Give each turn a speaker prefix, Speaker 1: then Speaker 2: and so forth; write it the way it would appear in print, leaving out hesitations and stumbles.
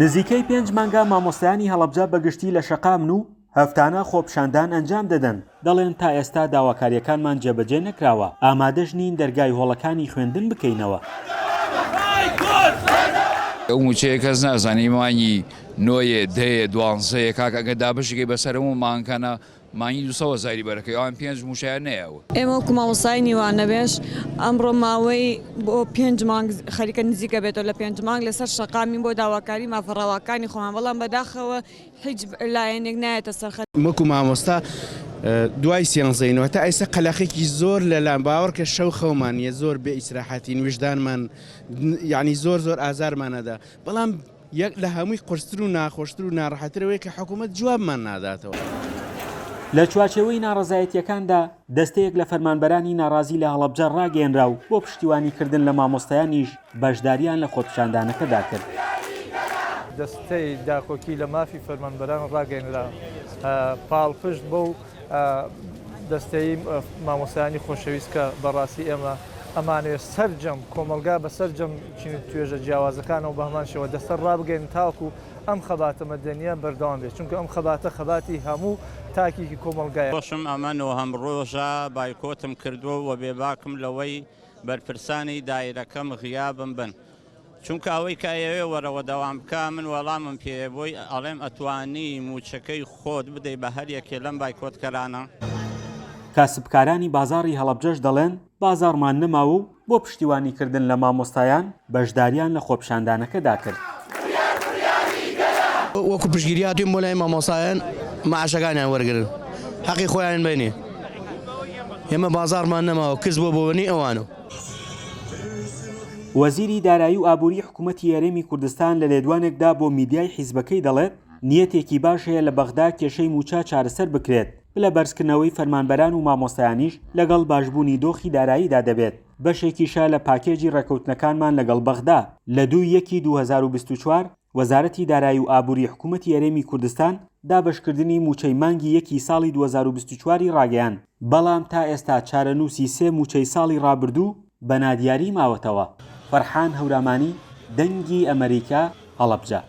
Speaker 1: نزیکەی پێنج مانگە مامۆستایانی هەڵەبجە بە گشتی لە شەقامن و هەفتانە خۆپیشاندان ئەنجام دەدەن، دەڵێن تا ئێستا داواکارییەکانمان جێبەجێ نەکراوە، ئامادەش نین دەرگای هۆڵەکانی خوێندن بکەینەوە.
Speaker 2: ئەو مووچەیە کەس نازانێ مانگی نۆیە، دەیە، دوانزەیە، کاکە ئەگەر دابەشی کەی بەسەر هەموو مانگەکانا مانگی 200 هەزاری بەرەکەی ئەوان پێنج مووچەیان نەیاوە.
Speaker 3: ئێمە وەکو مامۆستایانی وانەبێژ ئەمڕۆ ماوەی بۆ پێنج مانگ خەریکە نزیکە بێتەوە لە پێنج مانگ لەسەر شەقامین بۆ داواکاری مافە ڕەواکانی خۆمان بەڵام بەداخەوە هیچ لایەنێک نایەتە سەر خەت.
Speaker 4: وەکو مامۆستا دوای سێنزەی نۆ تا ئێستا قەلەقێکی زۆر لەلام باوەڕکە شەو خەومان نیە زۆر بێ ئیسراحەتین ویژدانمان یانی زۆر زۆر ئازارمان ئەدا بەڵام یەک لە هەمووی قورستر و ناخۆشتر و ناڕەحەتر ئەوەیە کە حکوومەت جوابمان ناداتەوە.
Speaker 1: لە چوارچێوەی ناڕەزایەتییەکاندا، دەستەیەک لە فەرمانبەرانی ناڕازی لە هەڵەبجە ڕاگەیەنرا و بۆ پشتیوانیکردن لە مامۆستایانیش بەشدارییان لە خۆپیشاندانەکەدا کرد.
Speaker 5: دەستەی داکۆکی لە مافی فەرمانبەران ڕاگەیەنرا، پاڵپشت بەو دەستەی مامۆستایانی خۆشەویست کە بەڕاستی ئێمە ئەمانەوێت سەرجەم کۆمەڵگا بە سەرجەم چین و توێژە جیاوازەکانەوە بە هەمان شێوە دەستە ڕابگەین تاوەکو ئەم خەباتە مەدەنیە بەردەوام بێت چونکە ئەم خەباتە خەباتی هەموو تاکێکی کۆمەڵگایە.
Speaker 6: خۆشم ئەمە نۆهەم ڕۆژە بایکۆتم کردووە و بێباکم لەوەی بەرپرسانی دایرەکەم غیابم بن چونکە ئەوەی کە ئەیەوێ وەرەوە دەوام بکا من وەڵامم پێیە بۆی ئەڵێم ئەتوانی موچەکەی خۆت بدەی بە هەر یەکێ لەم بایکۆتکەرانە؟
Speaker 1: کاسبکارانی بازاڕی هەڵەبجەش دەڵێن، بازاڕمان نەماوە و بۆ پشتیوانیکردن لە مامۆستایان بەشداریان لە خۆپیشاندانەکەدا کرد.
Speaker 4: وەکو پشتگیری هاتوین بۆ لای مامۆستایان معاشەکانیان وەرگرن حەقی خۆیان بینێ ئێمە بازاڕمان نەماوە کز بۆ بۆنی ئەوانەوە.
Speaker 1: وەزیری دارایی و ئابووری حکوومەتی هەرێمی کوردستان لە لێدوانێکدا بۆ میدیای حیزبەکەی دەڵێت، نیەتێکی باش هەیە لە بەغدا کێشەی مووچە چارەسەر بکرێت، پلە بەرزکردنەوەی فەرمانبەران و مامۆستایانیش لەگەڵ باشبوونی دۆخی داراییدا دەبێت، بەشێکیشە لە پاکێجی ڕێککەوتنەکانمان لەگەڵ بەغدا. لە دوو یەکی 2024 وەزارەتی دارایی و ئابووری حکوومەتی هەرێمی کوردستان دابەشکردنی مووچەی مانگی یەکی ساڵی 2024 ی ڕاگەیاند، بەڵام تا ئێستا چارەنووسی سێ مووچەی ساڵی ڕابردوو بە نادیاری ماوەتەوە. فەرحان هەورامانی، دەنگی ئەمەریکا، هەڵەبجە.